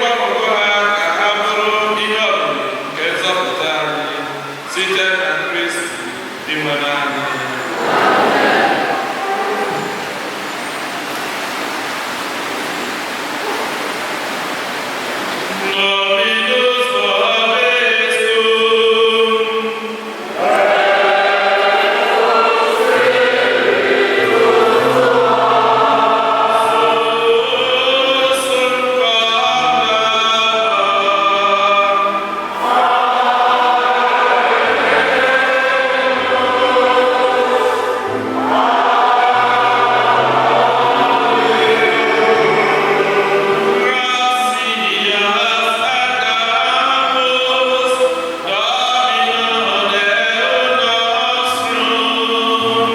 Ịgbakọkọ ha ka ha bụrụ ihe omimi nke nzọpụta anyị site na Kristi Dinwenụ anyị. Dominus vobiscum. Suum cordam. Gratias agamus, Domino Deum nostrum.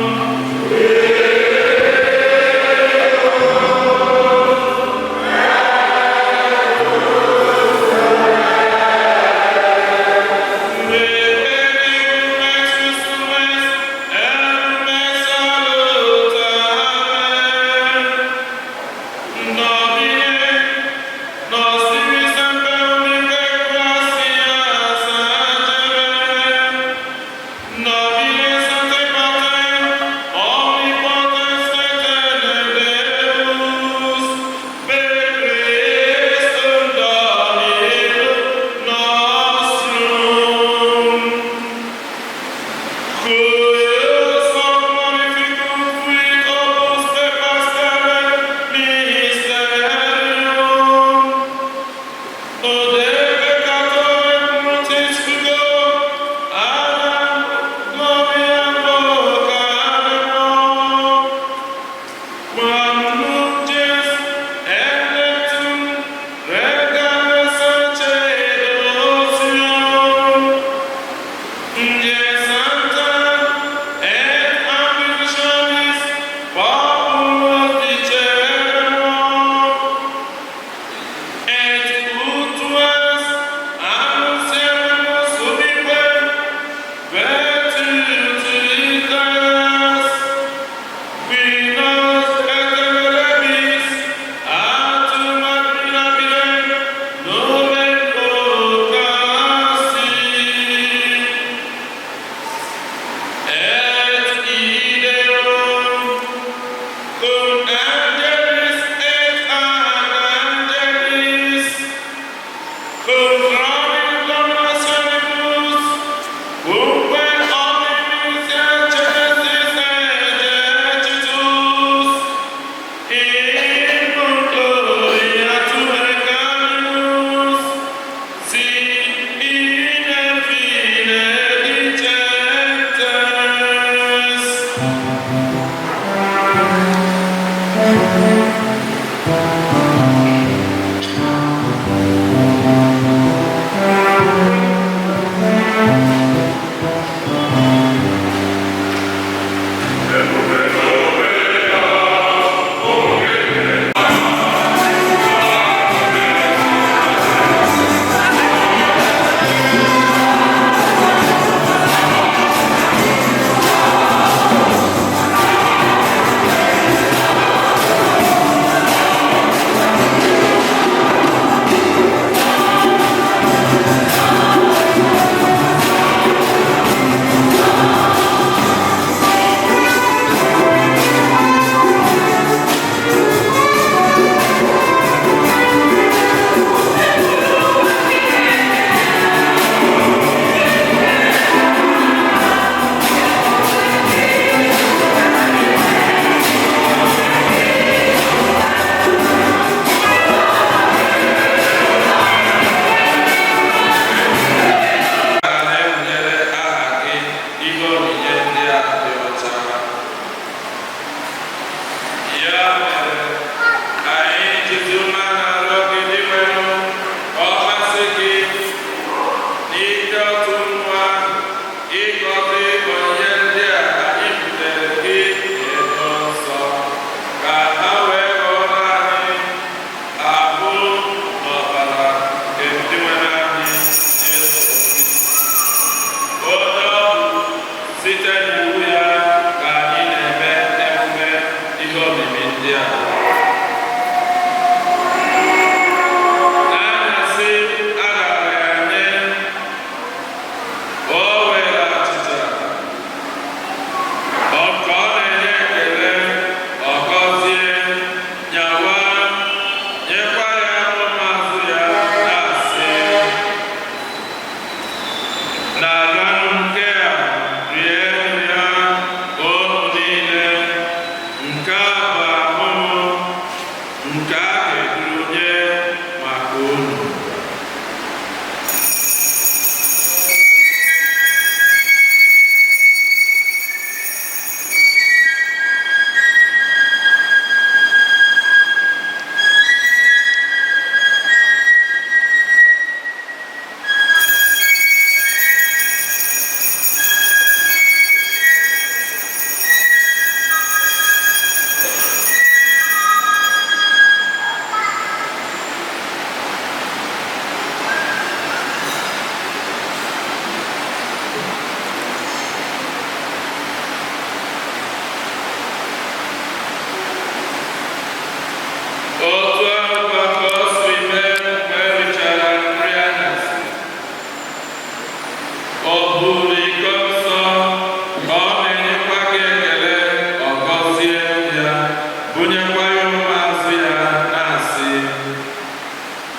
Nostrum. Cuius magnificum fuit opus de Paschale mysterium, O de peccatorem multis fugo, ad gloriam vocaremo. Quam nunc electum regale sacerdotium, Sancta et ambitionis populo diceremo, et utuas annunciamus ubique virtutitas, qui nos reteneremis ad tuum admirabile nomen vocasi. Et ideum cum angelis et archangelis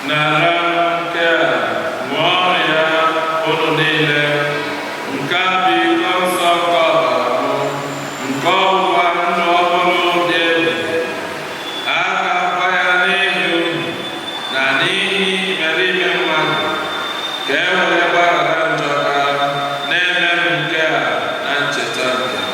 Nara nke a, ṅụọ ya, unu niile. Nke a bụ iko nsọ nke ọbara m, nke ọgbụgba ndụ ọhụrụ dị ebube. A ga-akwa ya n'ihi unu na n'ihi imerime mmadụ, ka e were gbaghara njọ ha. Na-eme m nke a na ncheta nke m.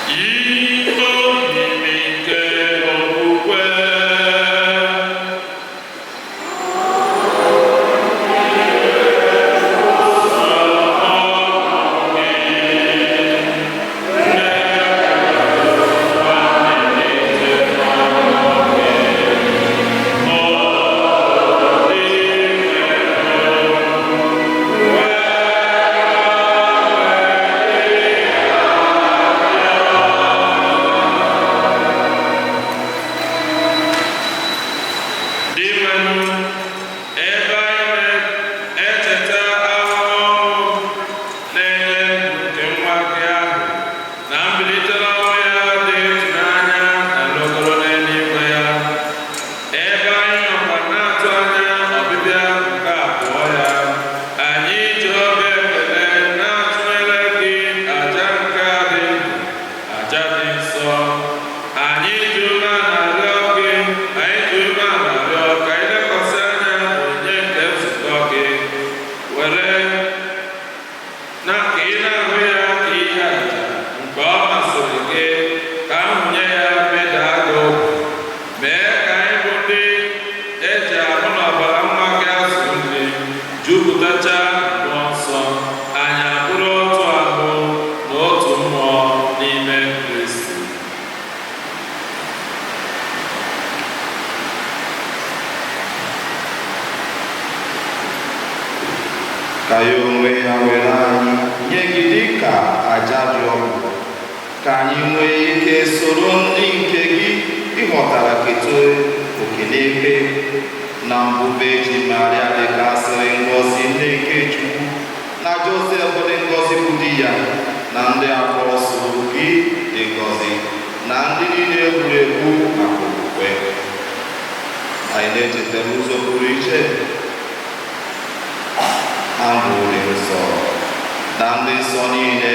Ihe omimi nke okwukwe. Dịnwenụ, ebe anyị na-echeta ahụhụ na-enye ndụ nke nwa gị ahụ na mbilite n'ọnwụ ya dị ịtụnanya na nlọgoro n'eluigwe ya, ebe anyị nọkwa na-atụ anya ọbịbịa nke abụọ ya, anyị ji obi ekele na-atụnyere gị aja nke a dị ndụ, aja dị nsọ. Anyị ji umeala arịọ gị, anyị ji umeala arịọ ka anyị lekwasị anya n'onyinye nke nzukọ gị, were na ka ị na-ahụ ya ka ihe aja nke ọ masịrị gị ka nhụnye ya medaa gị obi. Mee ka anyị bụ ndị eji ahụ na ọbara nwa gị azụ nri jupụtacha mmụọ nsọ, anyị abụrụ otu ahụ na otu mmụọ n'ime Kristi. Ka ya onwe ya were anyị nye gị dị ka aja dị ọkụ, ka anyị nwee ike soro ndị nke gị ịghọtara keta oke n'ebe na mbube ji Maria dịkasịrị ngọzi nne nke Chukwu, na Josef dị ngọzi bụ di ya, na ndị apọstụl gị dị ngọzi, na ndị niile egburu egbu maka okwukwe. Anyị na-echetara ụzọ pụrụ iche ahụ dị nsọ na ndị nsọ niile,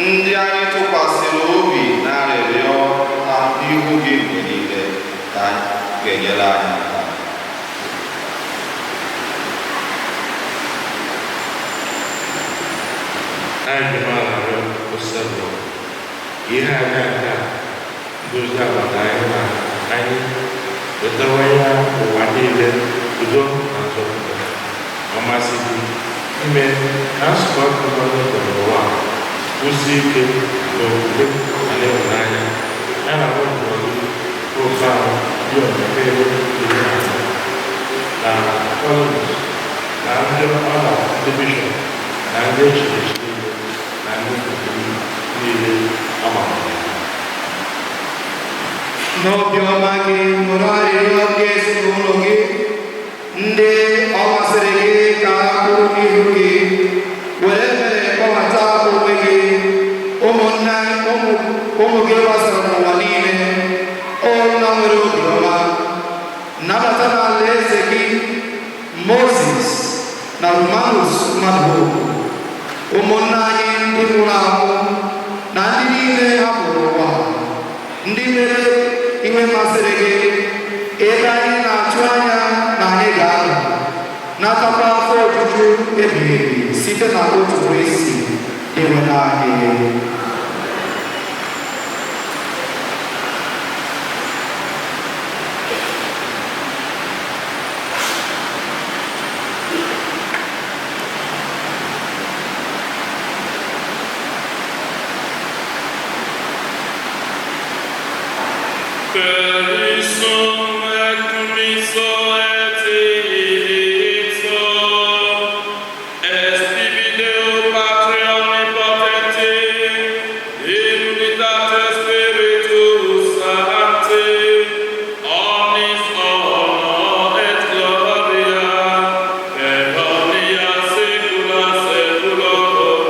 ndị anyị tụkwasịrị obi na arịrịọ ha n'ihu gị mgbe niile, ka anyị ga-enyere anyị aka. Anyị na-arịọ Osebụlụwa, ihe aja nke a ndozi agbata anyị na anyị wetawanye ụwa niile udo na nzọpụta. Ọ masị gị ime ka nzukọ dị n'ọnọdụ n'ụwa a kwụsie ike n'okwukwe na n'ịhụnanya ya na nwunye gị ofe ahụ dị omekere 14 na Columns na ndị ọla, ndị bishọp na ndị echiri echi niile na ndị ụkọchukwu niile agbapụrụ. N'obiọma gị, nụrụ arịrịọ nke ezinụlọ gị, ndị ọ masịrị gị ka ha kwụrụ n'ihu gị, were ebere kpọbata onwe gị ụmụnne ụmụ ụmụ gị gbasara n'ụwa niile. O nna nwere obiọma, nabata n'ala eze gị Moses na Romanus mmadụ, ụmụnna anyị ndị nwụrụ anwụ na ndị niile hapụrụ ụwa, ndị mere ihe masịrị gị, ebe anyị na-atụ anya na anyị ga-anọ natakwa afọ ojuju ebighị ebi site na otu Kristi Dinwenụ anyị. Per ipsum et cum ipso et in ipso, est tibi Deo Patre omnipotenti, in unitate Spiritus Sancti, omnis honor et gloria, per omnia saecula saeculorum.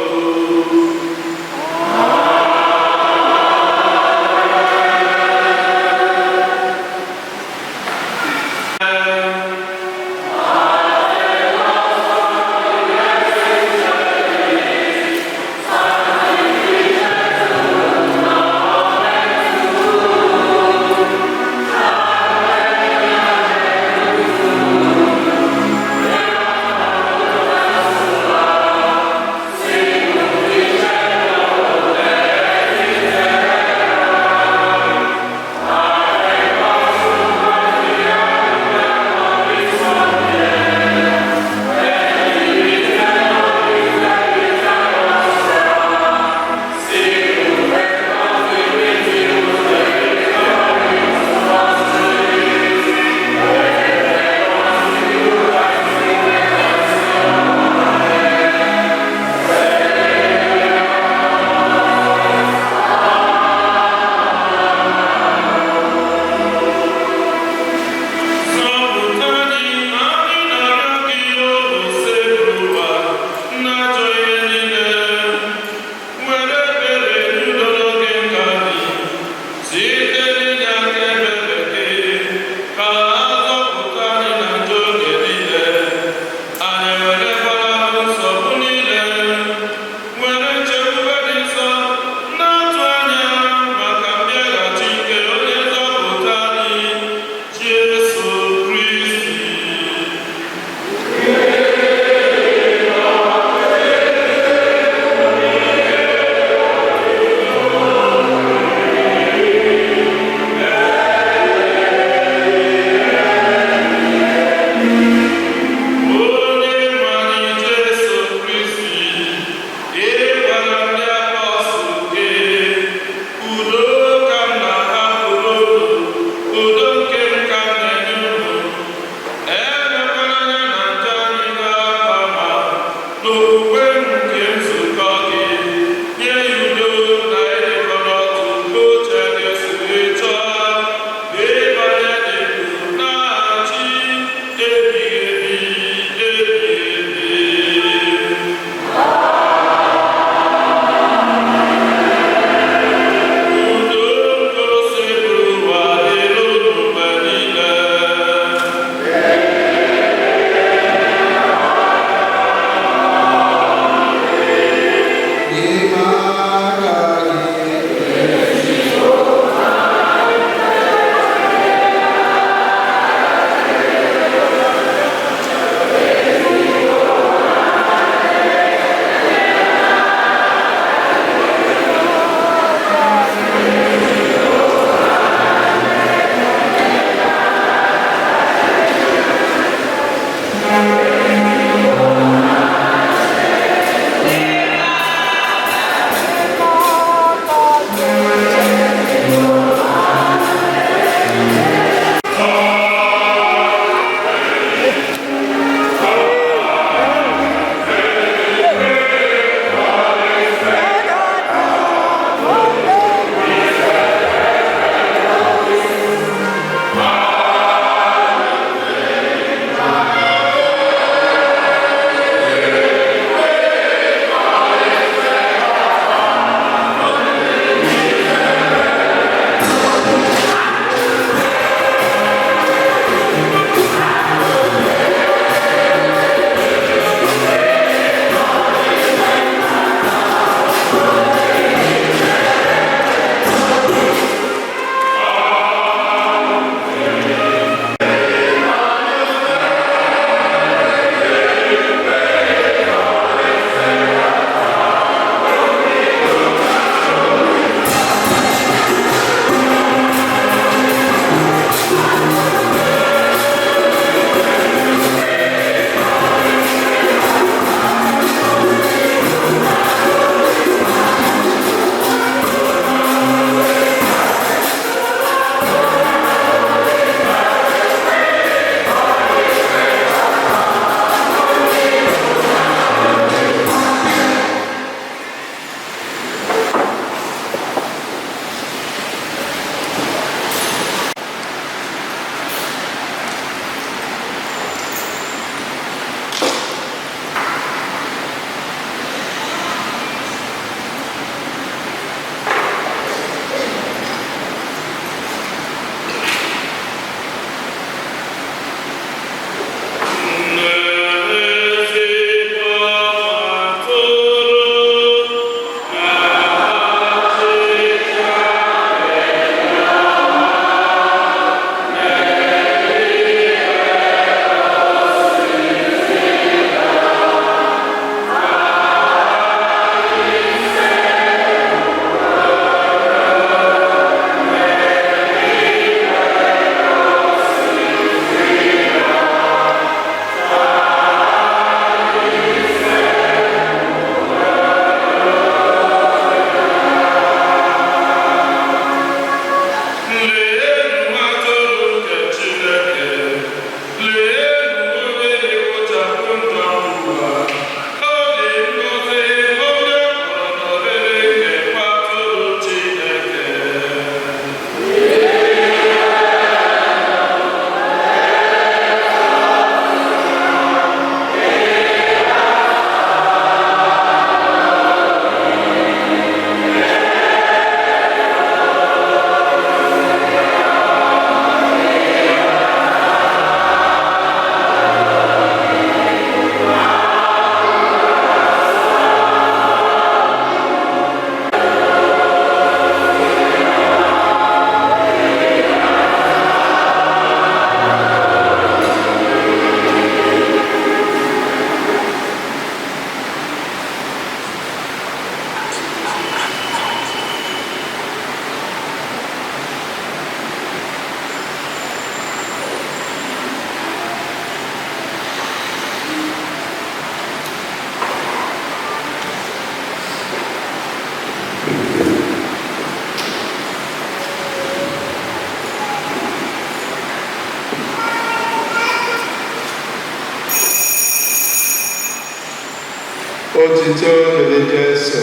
Otito dịrị Jesu.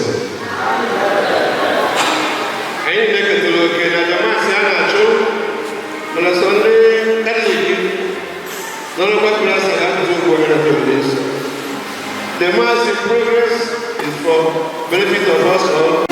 Anyị na-eketara oke na aja Mass a na-achụ, mana sọ ndị Katọlik nọrọkwa klasị asụsụ okwu onye na Jesu. The Mass in progress is for benefit of us all.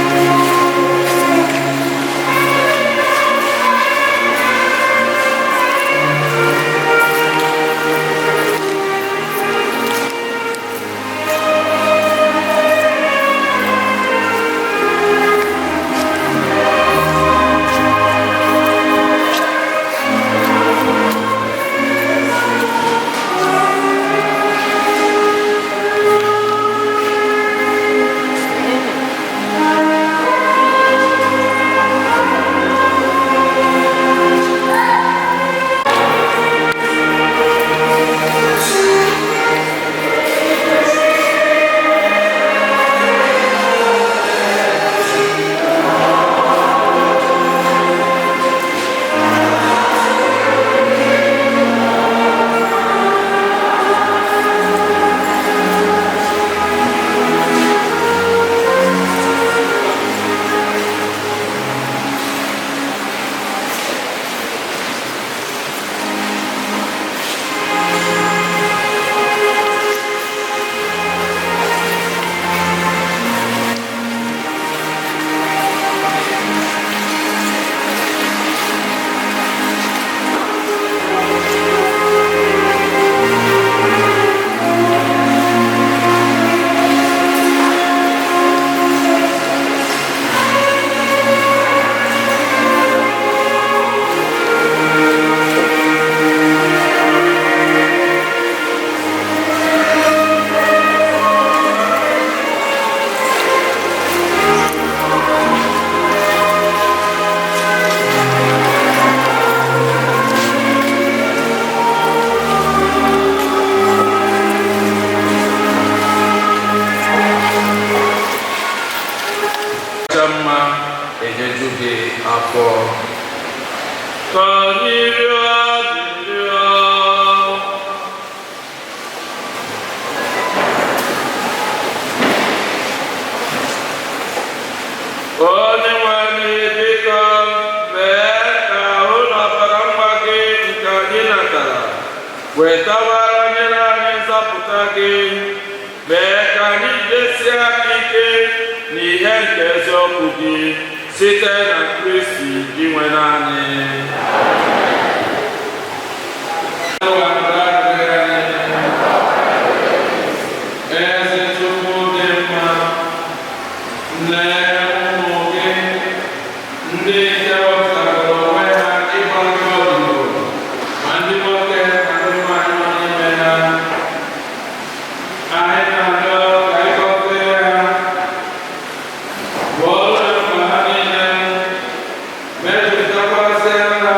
Kacha mma enyeju gị afọ. Ka anyị rịọ arịrịọ. Onye nwe anyị, biko mee ka ụlọ ọbara nwa gị nke anyị natara wetawara nyere anyị nzọpụta gị. Mee ka anyị jidesie aka ike n'ihe nke eziokwu gị site na Kristi Dinwe anyị. Eze Chukwu dị mma, lee ụmụ gị ndị nke wepụtara onwe ha ịgba gị odibo, ma ndị nwoke ma ndị nwanyị nọ n'ime ha. Anyị na-arịọ ka ị gọzie ha, gwọọrọ mkpa ha niile, mejupụtakwazịa ha.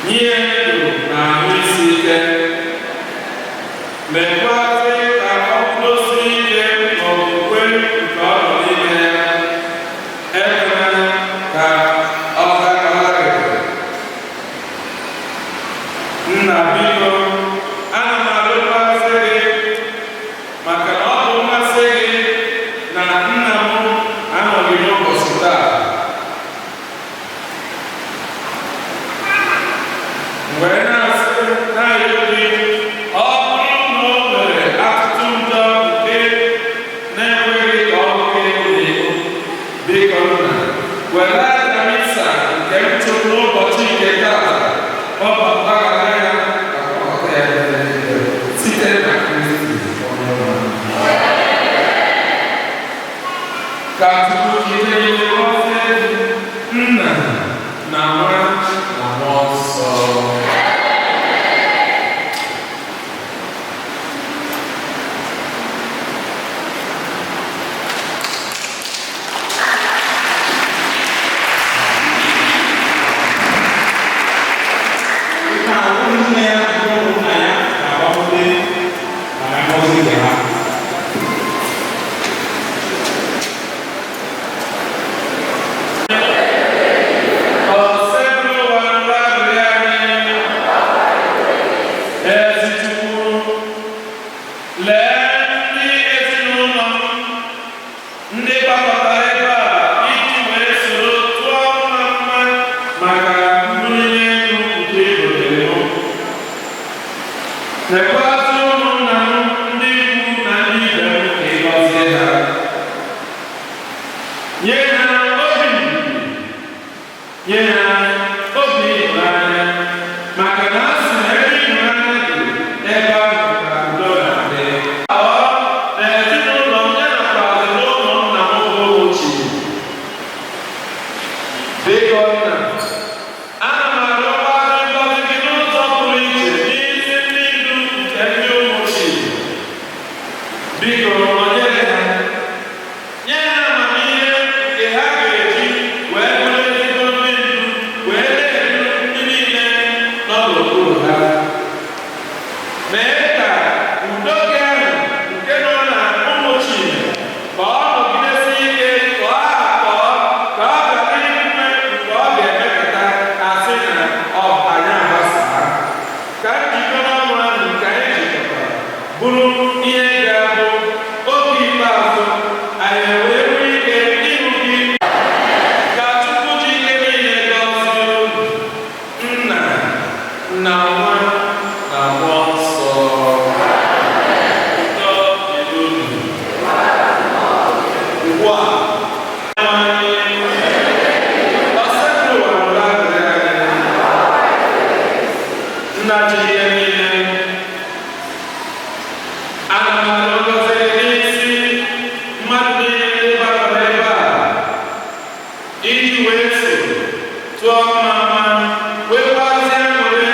Nye ndụ na ahụ isi ike, mekwazị ka ọ kwụdosie ike n'okwukwe nke ọ nọ n'ime ya. Ekwela ka ọ gagharịrị. Nna, biko, ana m arịọkwazị gị, maka na ọ bụ mmasị gị na nna m anọghị n'ụbọchị taa. Wee na-asị na-arịọ gị, ọ bụrụ na o nwere atụtụ njọ nke na-enweghị ka ọ bụghị n'ihu, biko nna, were aja misa nke m chụrụ n'ụbọchị nke tata gbaghara ya ka ọ ya site na Kristi Onyenwe anyị. Ka Chukwu jide niile gọzie gị, Nna na Nwa na Mmụọ Nsọ. Ka ụmụnne ya na ụmụnna ya ga-agbakwute maka ngọzi nke ha. Osebụrụwa mmadụ anyị, ezi Chukwu, lee ndị ezinụlọ m, ndị gbakọtara ebe a iji wee soro tụọ mma mma maka mbuli elu nke ebubere m. Lekwazị ụmụnna m, ndị ikwu na ndị ibe m, ka ị gọzie ha. Nye ha obi ndidi, nye ha obi ịhụnanya, maka na a sị na ebe ịhụnanya dị, ebe ahụ ka udo na-adị. Ọ na ezinụlọ m ya nakwazi n'ụlọ nna m bụ ochie. Biko nna, ana m arịọkwa ngọzi gị n'ụzọ pụrụ iche n'isi ndị ndu nke ndị ụmụ ochie. Biko nọnyere ha, nye ha amamihe nke ha ga-eji wee bụrụ ezigbo ndị ndu wee na-edu ndị niile nọ n'okpuru ha. Mee ka udo gị ahụ nke nọ na ụmụ Chineke ka ọ nọgidesie ike, ka ọ akpọọ, ka ọ ghara inwe nke ọ ga-emepụta asị na ọ anyị agbasaa. Ka njikọ n'ọnụ ahụ nke anyị jikọtara bụrụ ihe ga-abụ oge ikpeazụ anyị wee nwee ike ịhụ gị. Ka Chukwu ji ike niile gọzie unu, Nna na Nwa na Mmụọ Nsọ. Udo dịrị unu. Ugbu a, anyị Osebụrụwa nụrụ arịrịọ anyị. Nna ji ihe niile, ana m arịọ ngọzi n'isi mmadụ niile ndị gbakọrọ ebe a iji wee so tụọ mma mma wee gbazie aṅụrị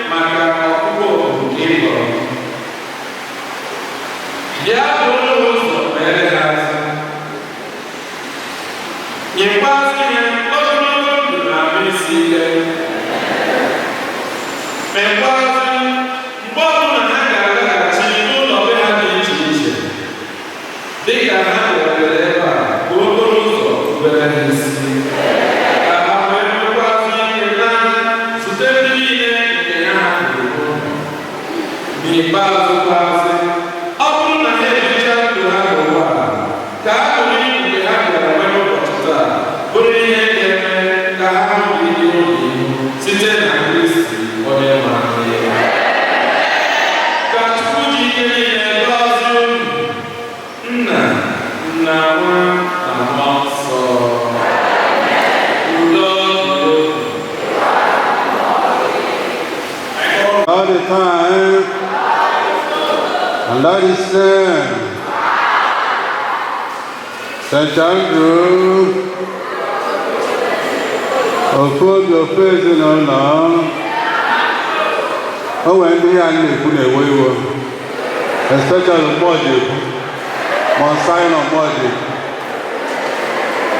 maka ọkpụkpọ oku nke ị kpọrọ. Bịa bụrụ ha ụzọ mere ha azụ. Nyekwazị ha ogologo ndụ na ahụ isi ike. Mekwazị mgbe ọbụla ha ga-alaghachi n'ụlọ be ha dị iche iche, dịka ha bịaruru ebe a, ka okporo ụzọ rubere ha isi, ka ha wee nwekwazị ike na zute ndị niile nke ha hapụrụ n'ụlọ. N'ikpeazụ kwazị, ọ bụrụ na ha ebicha ndụ ha n'ụwa a, ka aṅụrị nke ha bịara nwee n'ụbọchị taa bụrụ ihe ga-eme ka ha hụ gị ihu na ihu site na Kristi onye nwe anyị. Ka Chukwu ji ike niile gọzie unu, Nna na Nwa na Mmụọ Nsọ. Udo dịrị unu. All the time. And that is St. Andrew, ofu obi, ofu ezinụlọ. O nwere ndị ya na-ekwu na-ewe iwe, especially mgbe ọ dị ekwu ma ọ saghị na mgbe ọ dị ekwu.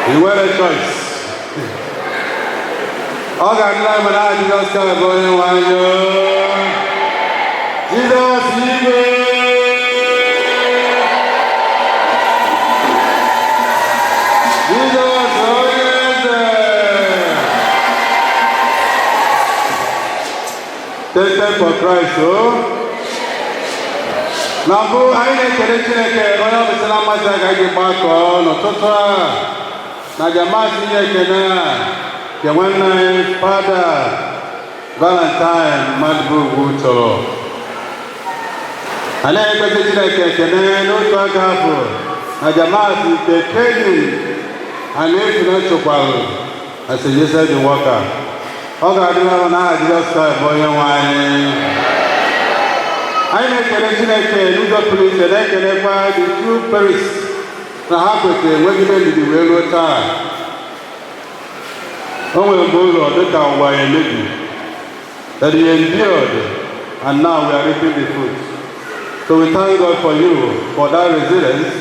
I nwere choice. Ọ ga-adịla mma na Jizọs Kraịst bụ onye nwe anyị. Jizọs igwe. Jizọs onye eze. Tested for Christ, o. Na mbụ, anyị na-ekele Chineke onye ọ bụsịla mmasị a ga-eji gbakọọ n'ụtụtụ a na jamasị inye ekene a nke nwanne anyị Fada Valentine Mmadụbugwu chọrọ. Anyị na-ekpezi Chineke ekene n'otu aka afọ na jamasị nke Kevin Anaefuna chụkwalụ na St. Joseph the Worker. Ọ ga-adịla mma n'aha Jizọs Kraịst bụ onye nwe anyị. Anyị na-ekele Chineke n'ụzọ pụrụ iche, na-ekelekwa the two priests na ha kwetara nwegide ndidi wee ruo taa. O nwere mgbe ụlọ dịka ụwa ya emebi, that he endured, and now we are reaping the fruit. So we thank God for you, for that resilience,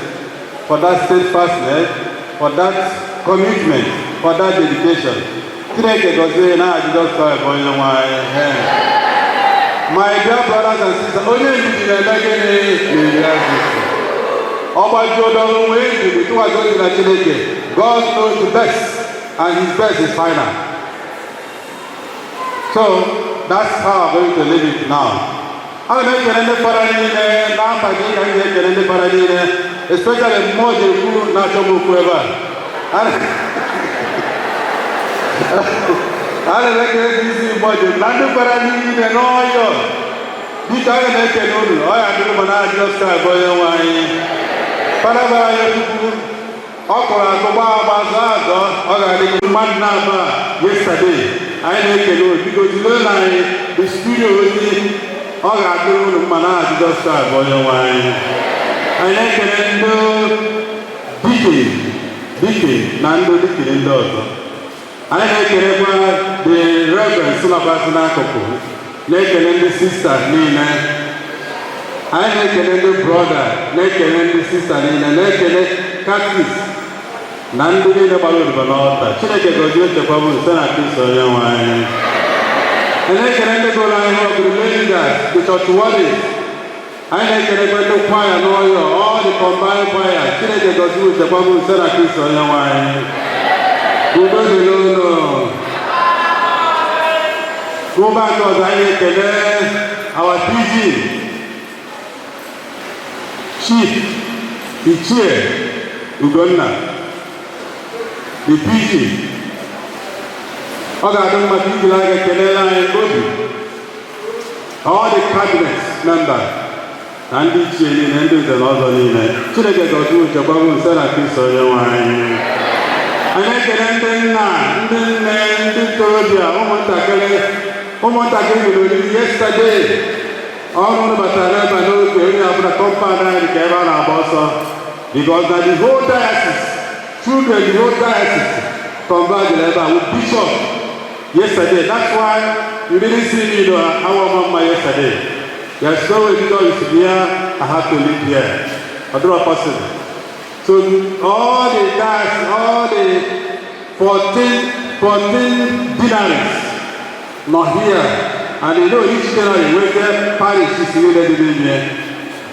for that steadfastness, for that commitment, for that dedication. Chineke gọzie n'aha Jizọs Kraịst bụ onye nwe anyị. My dear brothers and sisters, onye ndidi na-eme gịnị? Na-eri azụ. Ọ gbajuo dọrọ, nwee ndidi, tụkwasị obi na Chineke. God knows the best, and his best is final. So that's how I'm going to leave it now. Ana m ekele ndị fara niile n'afa gị ka m ga-ekele ndị fara niile, especially mmụọ ji ekwu na-achọ m okwu ebe a. Ana m ekele gị isi mmụọ ji na ndị fara niile n'ọyọ. Biko, ana m ekele unu. Ọ ya dịrị m na Jizọs Kraịst bụ onye nwe anyị. Fada bara ya tupu ọ kụrụ akụ, gbaa agba, zọọ azọ. Ọ ga-adị gị mmadụ na-aba. Yesterday, anyị na-ekele unu. Biko ziere na anyị the studio ozi. Ọ ga-adịrị unu mma n'aha Jizọs Kraịst bụ onye nwe anyị. Anyị na-ekele ndị deacon, deacon na ndị deacon ndị ọzọ. Anyị na-ekelekwa the reverend sụlabasị n'akụkụ, na-ekele ndị sista niile. Anyị na-ekele ndị brother, na-ekele ndị sista niile, na-ekele catechist na ndị niile gbara odibo n'ọta. Chineke gọzie, chekwaba site na Kristo onye nwe anyị. Anyị na-ekele ndị gụrụ anyị ọgụrụ leaders, the church wardens. Anyị na-ekelekwa ndị kwaya n'ọyọ, all the combined choir. Chineke gọzie, chekwaba site na Kristo onye nwe anyị. Udo dịrị unu. N'ụba nke ọzọ, anyị na-ekele our PG, Chief Ichie Ugonna, the PG. Ọ ga-adị mma ka ijiri aka kelele anyị obi all the cabinet members na ndị ichie niile, ndị nze na ọzọ niile. Chineke gọzie, chekwaba site na Kristo onye nwe anyị. Anyị na-ekele ndị nna, ndị nne, ndị ntorobịa, ụmụntakịrị. Ụmụntakịrị mere oriri yesterday. Ọrụ unu batara ebe a n'oge, onye ọbụla compound anyị ka ebe a na-agba ọsọ, because na the whole diocese children, the whole diocese converged ebe a with bishop yesterday. That's why you didn't see me in our mama yesterday. There's no way bishop is here, I have to live here. Ọ dịrọ possible. So all the diocese, all the 14 deaneries nọ here, and you know each deanery wey get parish is niile dị n'ime.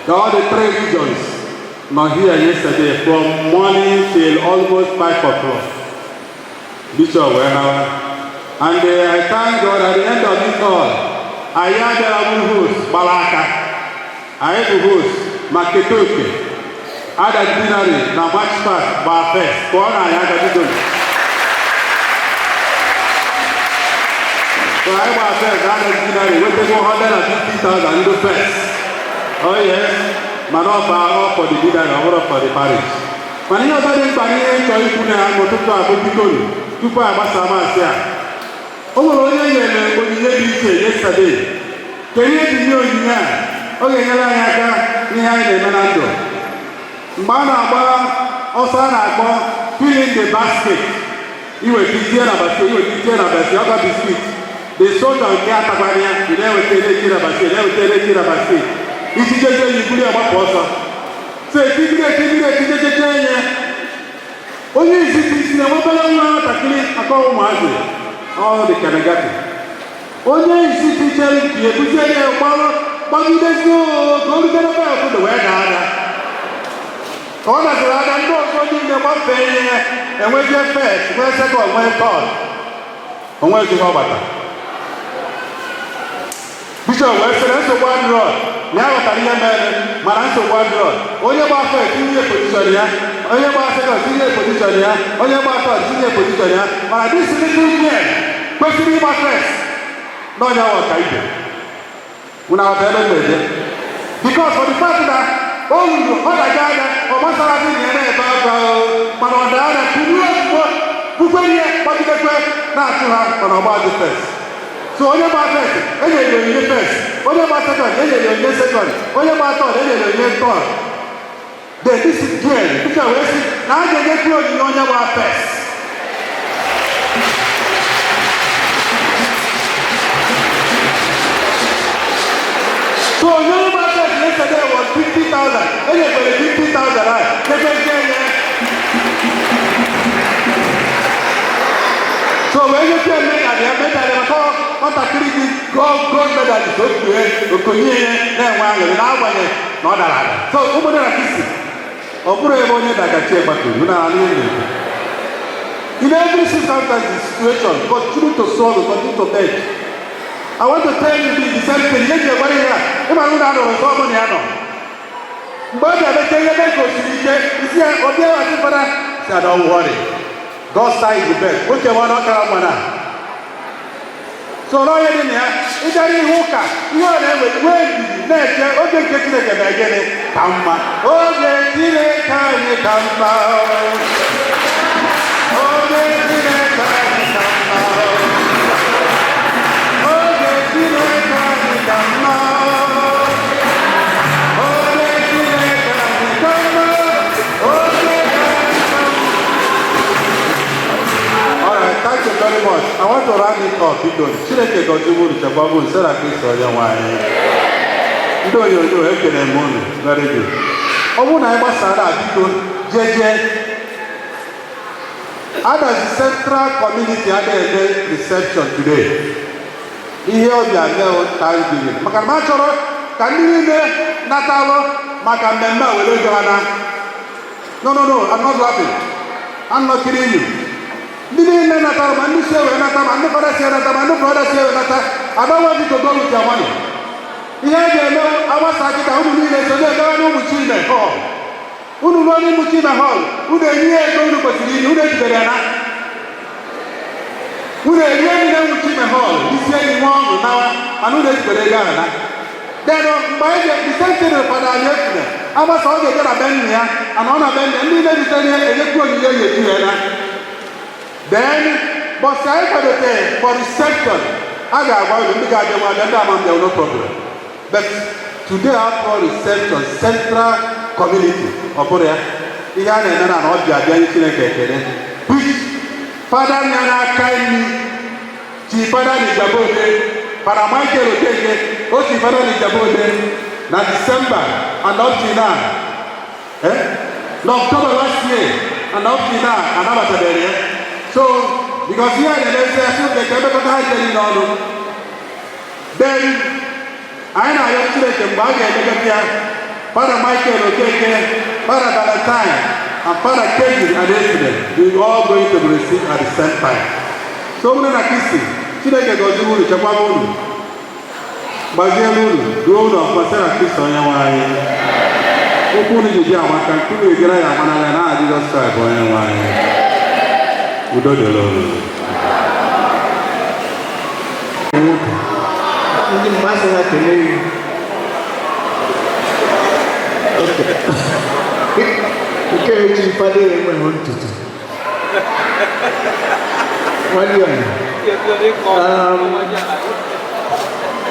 All the three regions nọ here yesterday from morning till almost 5 o'clock. Bishop wee nawa. And I thank God, at the end of it all, anyị abịara bụ host gbara aka. Anyị bụ host ma keta oke. Ada Deanery na March Park gbaa first. Kụọ na anyị aka, biko. So anyị gbaa first na Ada Deanery, wetago 150,000 ndị first. Oh yes, mana ọ ọ for the deanery, ọ bụrụ for the parish. Mana ihe ọzọ dị mkpa, ihe chọrọ ikwu na n'ụtụtụ a bụ, biko, tupu agbasa maasị a, o nwere onye nyere onyinye dị iche yesterday. Kedu ihe dị nye onyinye a? Ọ ga-enyere anyị aka n'ihe anyị na-eme na ndụ. Mgbe a na-agba ọsọ a na-akpọ filling the basket, iweta itinye na basket, iweta itinye na basket, ọka biscuit the soldier nke atakwara ya, ị na-eweta na-etinye na basket, na-eweta na-etinye na basket, itijeje ya, iburu ya gbapụ ọsọ. So etibiri etibiri etijejeje ya, onye izizi isi na obere nwa nwatakịrị aka ụmụazị. Ọ dị kanagati. Onye isi tichere nke ebuzie ya gbalụ gbagidezi ka o rutere ebe obodo wee daa ada. Ka ọ dasịrị ada, ndị ọzọ niile gbafee ihe, enwezie first, nwee second, nwee third. Onwezi ihe ọ gbata. Bishọp wee sịrị nsogbu adịrọ, na ya ghọtara ihe mere, mana nsogbu adịrọ. Onye gba first, tinye position ya. Onye gba second, tinye position ya. Onye gba third, tinye position ya. Mana this little girl kwesịrị ịgba first n'ọnya wa ọka ibe. Unu aghọta ebe m na-eje? Because for the fact that o ruru, ọ daga ada, ọ gbasara gị na ya na-ebe akwa o, mana ọ daa ada kuru ozugbo bukwe ihe gbagidekwe na-achụ ha, mana ọ gbazi first. So onye gba first, enyere ya onyinye first. Onye gba second, enyere ya onyinye second. Onye gba third, enyere ya onyinye third. Then this girl, Peter wee sị na a ga-enyekwu onyinye onye gba first. So onye gba first yesterday was 50,000. Enyekwere 50,000 a nyekwezie ya. So wee nyekwu ya medal ya, medal ya maka nwatakịrị dị gold medal ka o kpue okonye ya na-enwe aṅụrị n'agbanyeghị na ọ dara ada. So ụmụnne na Kristi, ọ bụrụ ebe onye dagachi gbakọrọ na ala ụlọ. In every circumstance, situation, continue to struggle, continue to beg. I want to tell you the same thing. Ihe ji egwara ihe a, ịma na ụlọ anọrọ nke ọbụla ya nọ. Mgbe ọ bịa ihe ebe ka o siri ike, isi ya ọ bịa wasị fara, si don't worry. God side the best. Oche nwa na ọkara mma na. So n'onye dị na ya, ịbịara ihe ụka, ihe ọ na-ewe nwee ndidi na-eche oge nke Chineke na gịnị ka mma. Oge Chineke anyị ka mma. Oge Chineke anyị ka mma. Oge Chineke anyị ka mma. Oge Chineke anyị ka mma. Oge anyị ka mma. All right, thank you very much. I want to round it up, biko. Chineke gọzie unu, chekwaba unu, site na Kristo onye nwe anyị. Ndị onyonyo, ekele m unu, very good. Ọ bụrụ na anyị gbasara a, biko, jeje. Adazi Central Community adịghị eme reception today. Ihe ọbịa mee Thanksgiving. Maka na m achọrọ ka ndị niile natalụ maka mmemme a were ego ha na. No, no, no, I'm not laughing. I'm not kidding you. Ndị niile natara, ma ndị si ewe nata, ma ndị fada si nata, ma ndị brother si ewe nata, I don't want you to go with your money. Ihe a ga-eme, agbasa kịta, unu niile so na-egawa n'ụmụ Chime hall. Unu ruo n'ụmụ Chime hall, unu enye ya ego unu kwesịrị inye, unu ejidere ya na. Unu erie nri na ụmụ Chime hall, isi enyi nwa ọṅụ nawa, mana unu ejidere ego ahụ na. Then mgbe anyị ga the same thing, fada anyị efune agbasa, ọ ga-eje na be nna ya, ana ọ na be nna ya, ndị na-ejitere ya enyekwu onyinye ya eju ya na. Then bọsị anyị kwadote for reception, a ga-agwa unu ndị ga-abịa nwa abịa, ndị ama mbịa, no problem. But today after reception, Central Community, ọ bụrụ ya ihe a na-eme na ọ bịa bịa nye Chineke ekele, which fada nya n'aka nri chi fada n'Ijabode, Fada Michael Okeke, o chi fada n'Ijabode na December and up till now, eh? Na October last year and up till now, anabatabeghị ya. So because ihe a na-emezi asị oge ka emekọta ha jere n'ọnụ. Then anyị na-arịọ Chineke mgbe a ga-emekọta ya, Fada Michael Okeke, Fada Valentine and Fada Kevin and Efine, we all going to be received at the same time. So ụmụnne na Kristi, Chineke gọzie unu, chekwaba unu, gbaziere unu, duo unu ọfụma site na Kristo onye nwe anyị. Okwu unu ji ji amaka nke unu ejere ya ama n'anya n'aha Jizọs Kraịst bụ onye nwe anyị. Udo dịrị unu. Nwoke ndị mmasị ha kelee gị. Nke echi fada enweghị ntutu nwanne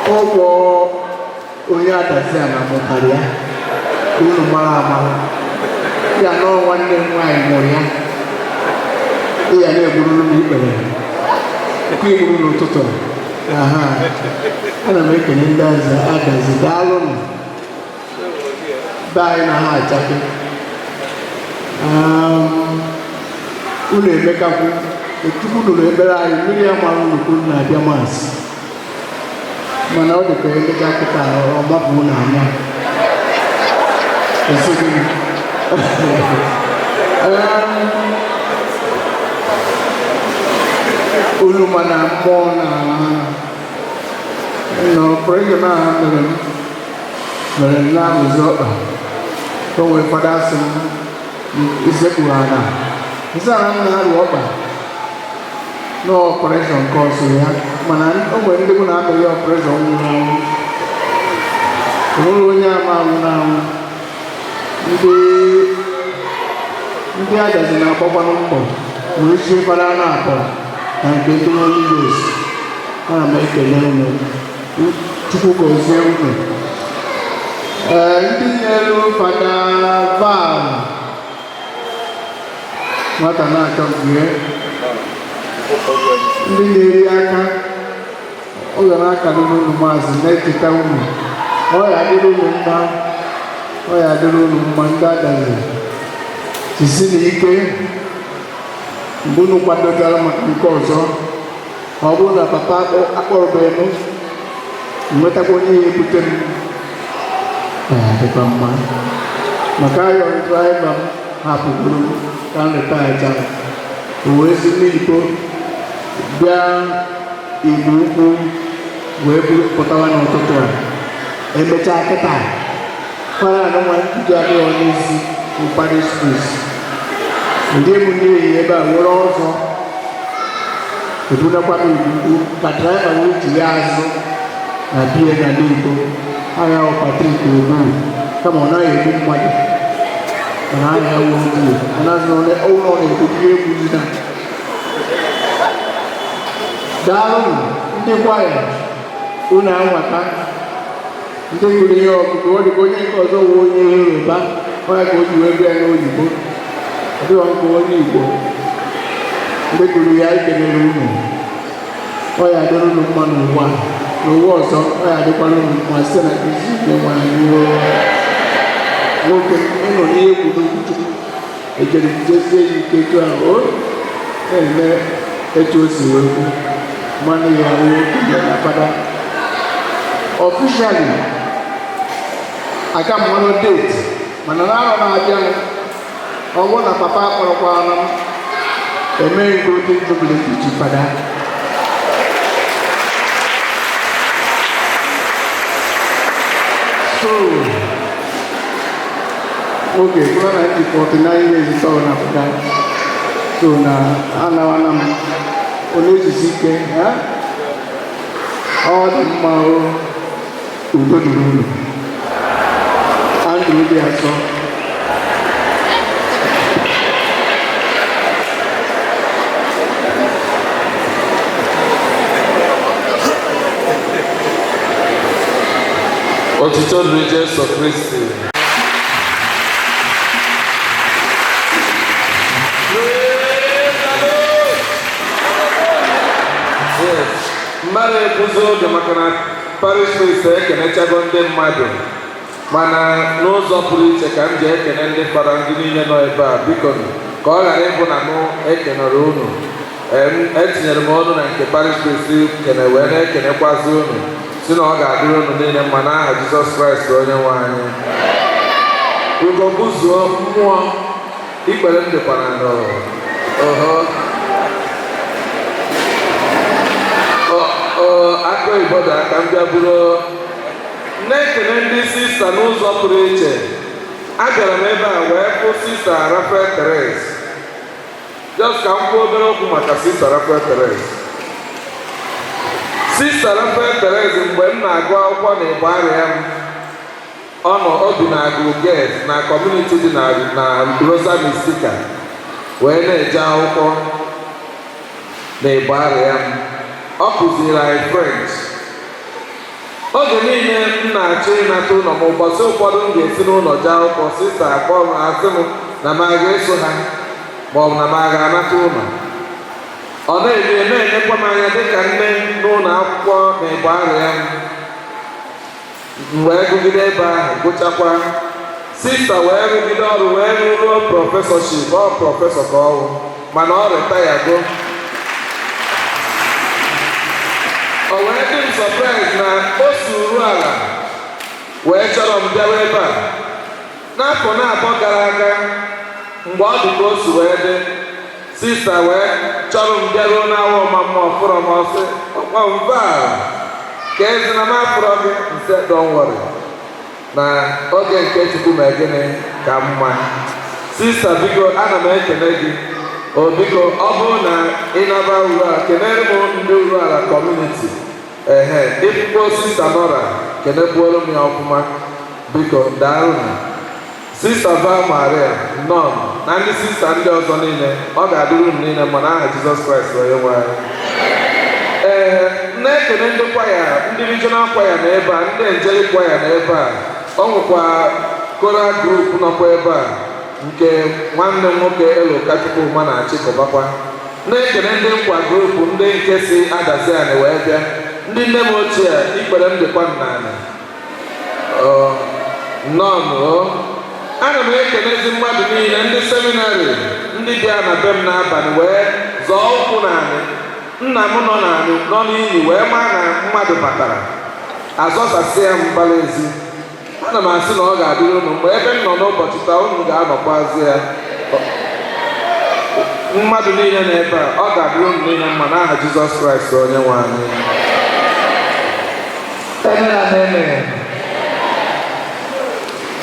ụgwọ onye Adazi na mụtara ya ka unu mara amara ya nọọ. Nwanne m nwaanyị mụrụ ya. Ya na-egbururu m ikpere nke igburu n'ụtụtụ. Aha, ana m ekele ndị aza Adazi, daalụnụ. Be anyị na ha achake. Unu emekakwu. Chukwu nụrụ ekpere anyị, mmiri ya mara unu ka unu na-abịa Mass, mana ọ dị ka emechaa kịta, ọ mapụ unu anya. Esi gịnị? Unu mana mmụọ na na operation a mere m mere m na-amụzi ọkpa ka o nwee. Fada asị m isekpuru ala, nsị ala m na-arụ ọkpa na operation nke ọsọ ya, mana o nwere ndị mụ na-amịghị operation nwụrụ anwụ. O nwere onye ama anwụrụ anwụ. Ndị Adazi na-agbakwanụ mbọ wee chie fada na-atọ na nke ndị Holy Ghost. Ana m ekele unu, Chukwu gọzie unu. Ee, ndị nyere fada val nwata na-achọ nke ndị na-eri aka, ọ ga na-akado n'unu. Maazị na-echeta unu, ọ ya adịrị unu mma, ọ ya adịrị unu mma. Ndị Adazi, jisi na ike mgbe unu kwadotara maka nke ọzọ. Ọ bụrụ na papa akpọrọbeghị m, nwetakwa onye ya ebute m, ọ ya adịkwa mma, maka ayọ driver m hapụgoro m ka m retachara, o wee si n'Igbo bịa Igbo Ukwu wee buru pụtawa n'ụtụtụ a. Emechaa kịta, kwara na nwa ntutu adịghị n'isi bụ parish priest ndị m n'ihi ebe a were ọzọ ebunakwa m Igbo Ukwu ka driver wee jiri azụ na bie na n'Igbo agha. Ọ Patrick Ogbu, kama ọ naghị egbu mmadụ, mana aha ya wụ Ogbu. Ọ na-azụ na ụlọ na-egbu ihe egwu na. Daalụ ndị kwaya, unu anwata. Ndị gụrụ ihe ọgụgụ, ọ dịka onye nke ọzọ wụ onye Yoruba, onye ka o ji wee bịa n'oyibo, ọ dịghọ nke onye Igbo. Ndị gụrụ ya, ekelere unu. Ọ ya adịrị unu mma n'ụwa, n'ụwa ọzọ ọ ya adịkwara unu mma, site na Kristi onye nwe anyị. Nwoke ịnọ n'ihe egwu n'okwu Chukwu, ejere jesie ya ike etu ahụ o na-eme, etu o si wee kwu mmanụ ya wụ okenye na fada. Officially, aga m mmanụ date, mana n'arọ na-abịa, ọ bụrụ na papa akpọrọkwana m, emeghị golden jubilee ji fada. So oge bụrụ na ndị 49 years tọrọ na fada, so na anawana m onye ejisi ike ha. Ọ dị mma o. Udo dịrị unu. Andrew dị asọ. Otito dịrị Jesu Kristi. Praise the Lord. Yes, mmadụ ekwuzi oge maka na parish priest ekenechago ndị mmadụ, mana n'ụzọ pụrụ iche ka m ji ekene ndị fada, ndị niile nọ ebe a. Biko, ka ọ ghara ịbụ na mụ ekenere unu. Etinyere m ọnụ na nke parish priest kene wee na-ekenekwazi unu, si na ọ ga-adịrị unu niile mma n'aha Jizọs Kraịst onye nwe anyị. Ugo buzuo mmụọ ikpere m dịkwana n'oho aka oyibo dị aka m bịa buru na-ekene ndị sista n'ụzọ pụrụ iche. Abịara m ebe a wee fụ Sista Rafael Teres. Just ka m kwuo obere okwu maka Sista Rafael Teres. Sista Rafael Teres, mgbe m na-agụ akwụkwọ na Igbo arịa m, ọ nọ obi na Agụget na community dị na Rosa Mystica wee na-eje akwụkwọ na Igbo arịa m. Ọ kụziri anyị French. Oge niile m na-achọ ịnata ụlọ m, ụbọchị ụfọdụ m ga-esi n'ụlọ jee akwụkwọ, sista akpọ m, asị m na m a ga-eso ha ma ọ bụ na m a ga-anata ụlọ. Ọ na-eme na-enyekwa m anya dịka nne n'ụlọ akwụkwọ na Igbo arịa m. M wee gụgide ebe ahụ, gụchakwa. Sista wee rụgide ọrụ wee ruo professorship. Ọ professor ka ọrụ, mana ọ retireago. O wee dị m surprise na o suru ala wee chọrọ m bịawa ebe a n'afọ na-abụọ gara aga. Mgbe ọ dị ka o si wee dị, sister wee chọrọ m bịaruo n'awa ọma mmụọ fụrọ m ọsị ọkpọ mba ka ezi na m afụrọ gị nse. Don't worry, na oge nke Chukwu ma gịnị ka mma. Sister, biko, ana m ekele gị. O biko, ọ bụrụ na ị naba uru a, kenere m ndị Uruala community. Ehe, ịfụkwo Sister Nora, kenekwuoro m ya ọfụma, biko. Daalụ. Sister Val Maria nọn na ndị sister ndị ọzọ niile, ọ ga-adịrị unu niile mma n'aha Jizọs Kraịst onye nwe anyị. Ee, na-ekene ndị kwaya, ndị regional kwaya na ebe a, ndị angelic kwaya na ebe a. Ọ nwekwa choral group nọkwa ebe a nke nwanne m nwoke Eloka Chukwuma na-achịkọbakwa. Na-ekene ndị nkwa group, ndị nke si Adaziani wee bịa, ndị nne m ochie, ikpere m dịkwa nnanị nnọọ. Ana m ekenezi mmadụ niile, ndị seminary, ndị bịa na be m n'abalị wee zọọ ụkwụ n'anị. Nna m nọ n'anị nọ n'ili wee maa na mmadụ batara azọsasịa m mbara ezi. Ana m asị na ọ ga-adịrị unu mgbe ebe m nọ n'ụbọchị taa, unu ga-anọkwazi ya. Mmadụ niile nọ ebe a, ọ ga-adịrị unu niile mma n'aha Jizọs Kraịst onye nwe anyị. Amen and amen.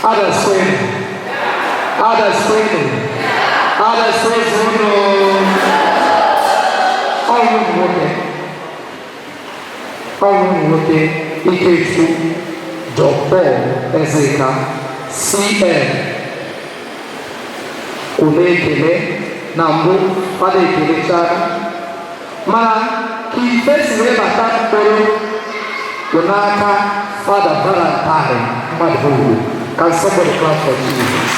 Others praying. Others praying. Others praying. Ọnwụ ụmụ nwoke. Ọnwụ ụmụ nwoke Ikechukwu John Paul Ezeka CN kwụ na-ekele na mbụ. Fada ekelechara, mana ka ife si wee bata mkpụrụ bụ n'aka Fada Valentine mmadụ ugwu. Can somebody clap for Jesus?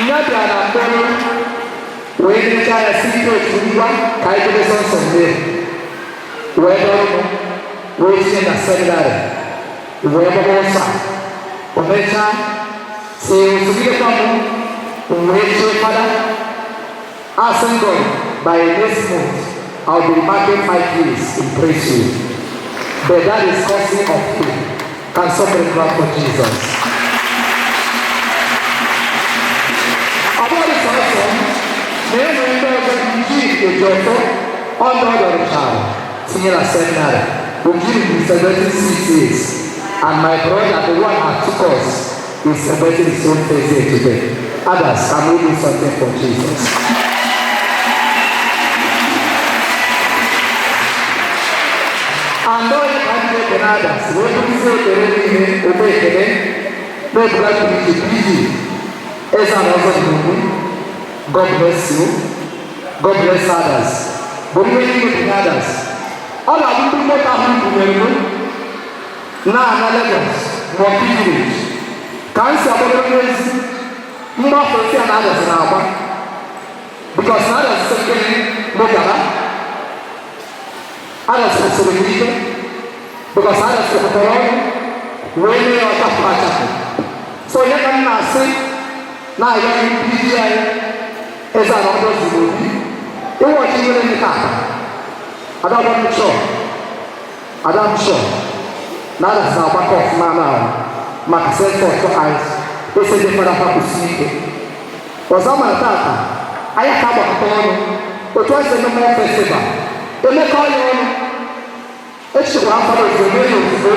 Ya bịara na mkpụrụ wee nyechaa ya si ike otu ngwa ka anyị jebe sọnsọ mmiri wee dọrọ m wee tinye na seminary wee gbaba ọsọ a. O mechaa si osogidekwa m wee chie fada. Asking God, by next month I'll be marking 5 years in priesthood. But that is courtesy of him. Can somebody clap for Jesus? Ọ bụghị sọsọ na enwere ndị ọzọ ji Ejiofor ọndụ ọ dọrịchara tinye na seminary. Ojiri is celebrating 6 years, and my brother, the one that took us, is celebrating his own birthday today. Others, can we do something for Jesus? And onye ka ndị ekene others wee bụrụzie ekele niile ụgbọ ekele na-ebuga PG PG eze na ọzọ dị n'ugwu. God bless you. God bless others. Bụ ihe niile dị others. Ọ na-abụ ndị moto ahụ bunyere m na-ana Lagos ma ọ bụ village ka m si agbagoro n'ezi mgbafe si a na others na-agba, because na others sị gịnị mụ gaba. Others kwụsịrị m ike because others kwụpụtara ọnụ wee mee ya ọchapụ achapụ. So onye ka m na-asị na-ayọ ndị ji anyị eze ala ọdọ zuru obi ịwọchi nwere ndị tata. Adagwa m chọọ, ada m chọọ na others na-agbakọ ọfụma na ahụ maka sentọtụ anyị ese dị fada kwụsị ike ọzọ. Mara tata anyị ka agbakọta ọnụ otu anyị si eme mmụọ festival, emekọ ya ọnụ echichekwara fada ozugbo mee ya ozugbo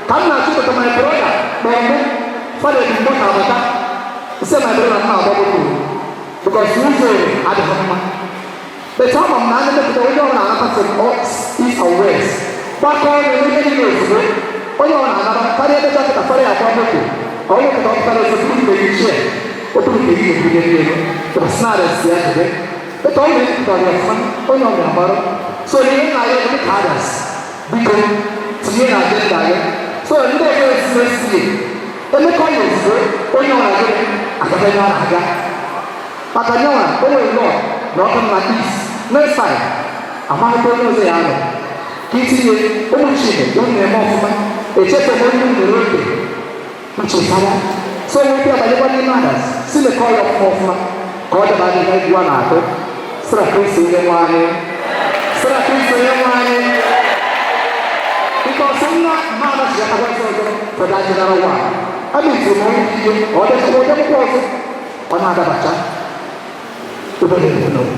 ka m na-achịkọta. My brother kpọrọ mụ, fada ebi moto abata, nsị my brother m na-agba moto because ụzọ adịghị mma. But ama m na anya mepụta onye ọbụla anata from east and west gbakọ ọnụ n'ihe niile ozugbo onye ọbụla anaba karịa ebe chọpụta fara ya agba moto. Ọ mepụta ọpụtara ozugbo buru nke gị chie o buru nke gị ebunye n'elu because na arịa ya jide. But ọ na-epụtara ya ọfụma, onye ọbụla gbara. So ihe nna ya bụ ka others, biko, tinye na agenda ya. So ndị ọzọ esi esi emekọ ya ozugbo onye ọbụla gịnị agaba ebe a na-aga maka nyanwa o nwere lọ na ọkụ na east next time amaghịkwa onye ọzọ ya nọ ka itinye ụmụ Chineke. Unu na-eme ọfụma, echefu m onye unu nwere oge nchetara. So onye ndị abanyekwa n'ime others si mekọ ya ọfụma ọfụma ka ọ daba n'ihe egwu a na-atụ. Sara Kristi onye nwe anyị. Sara Kristi onye nwe anyị. Because nna mma anachigatakwa isi ọzọ fọdụ ajịnara wa. A na-eti m onye ihe ọ dịkwa ụdị akwụkwọ ọzọ ọ na-adabacha. Obere ebumnobi.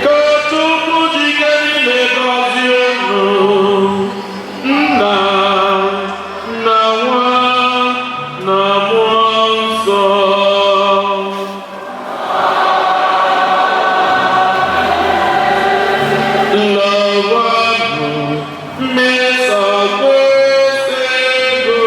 Ka Chukwu jike niile gọzie unu, Nna, na Nwa, na Mmụọ Nsọ. Nlawanụ mmesa kwesịgo.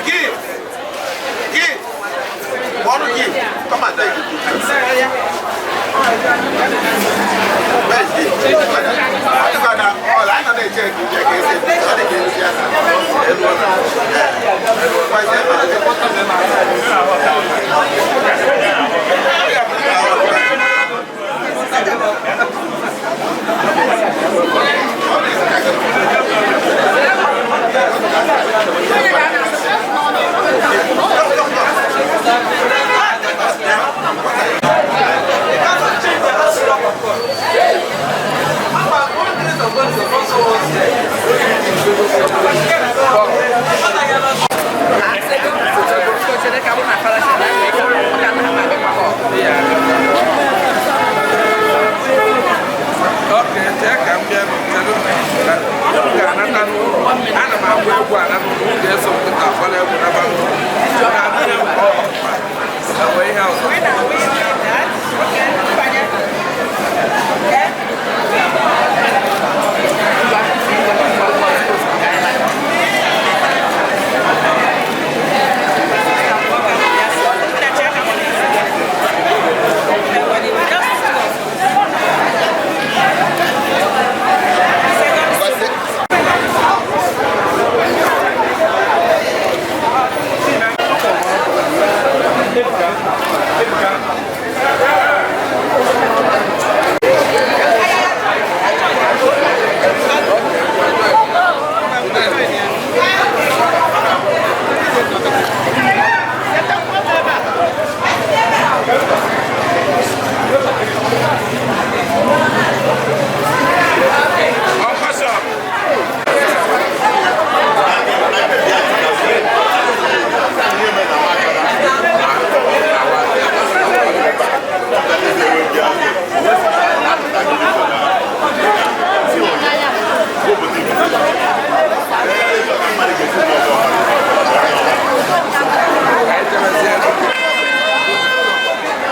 Give. Come and take the picture. Where is he? I know they check you, check Ana m agba egwu a na m ga-eso m kịta agbara egwu na ihe ọzọ.